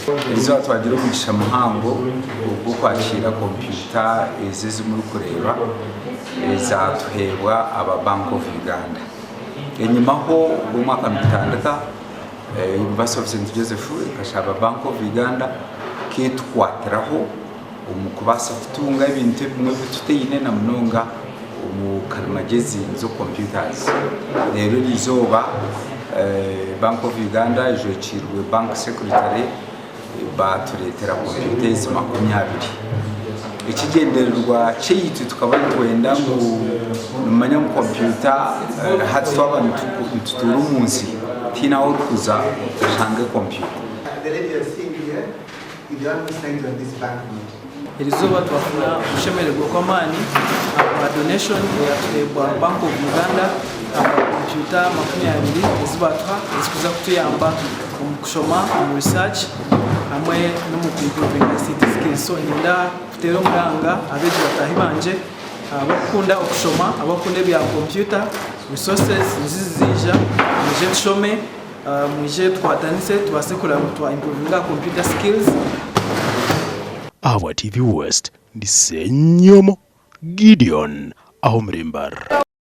Erizooba twagira omugisha muhango ogw'okwakiira kompyuta ezi ezi murikureeba ezatuheebwa aba Bank of Uganda. Enyimaho ogu omwaka nigutandika, University of St Joseph ekashaba Bank of Uganda ketukwatiraho omu kubaasa kutunga ebintu ebimwe ebi tutaine na munonga omu karimagyezi nizo computers. Reero eriizooba Bank of Uganda ejwekiirwe Bank Secretary baatureetera kompyuta ezi 20. Ekigyendererwa kyaitu tukaba nitwenda ngu nimumanya ngu kompyuta hati twaba nitutuura omu nsi tihaine ahu orikuza otashange kompyuta. Erizooba twafuna okushemererwa kw'amaani ahabwa donation eyatuheebwa Bank of Uganda ahabwa kompyuta 20 ezi baatuha ezikuza kutuyamba omu kushoma, omu research hamwe n'omu ku improvinga ICT skills. So niinyenda kuteera omuranga abeegi bataahi bangye abarikukunda okushoma, abarikukunda ebya kompyuta, resources niziza ziija mwije tushome. Mwije tukwatanise tubaase kureba ngu twa improvinga aha computer skills. Ahabwa TV West, ndi Ssenyomo Gideon ah'omuri Mbarara.